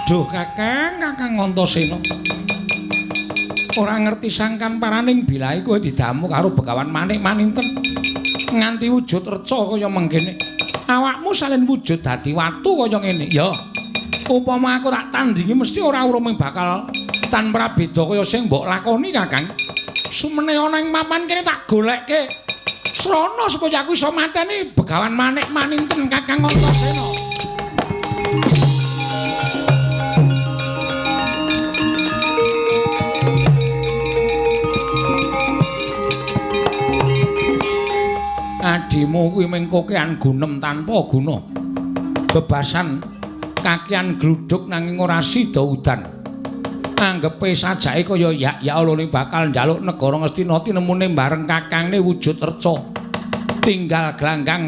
Duh Kakang, Kakang Antasena. Ora ngerti sangkan paraning bilahe kowe didamu karo Begawan Manik Maninten nganti wujud reca kaya mengkene. Awakmu salin wujud dadi watu kaya ngene. Ya. Upama aku tak tandingi mesti ora urung bakal tan prabeda kaya sing mbok lakoni Kakang. Sumene ana ing papan kene tak golekke srana supaya aku iso mateni Begawan Manik Maninten Kakang Antasena. Adimu kuwi mung kokean gunem tanpa guna. Bebasan kakian gluduk nanging ora sida udan. Anggepe sajake kaya yak ya Allah bakal njaluk negara Ngastina tinemune bareng kakangne wujud reca. Tinggal glanggang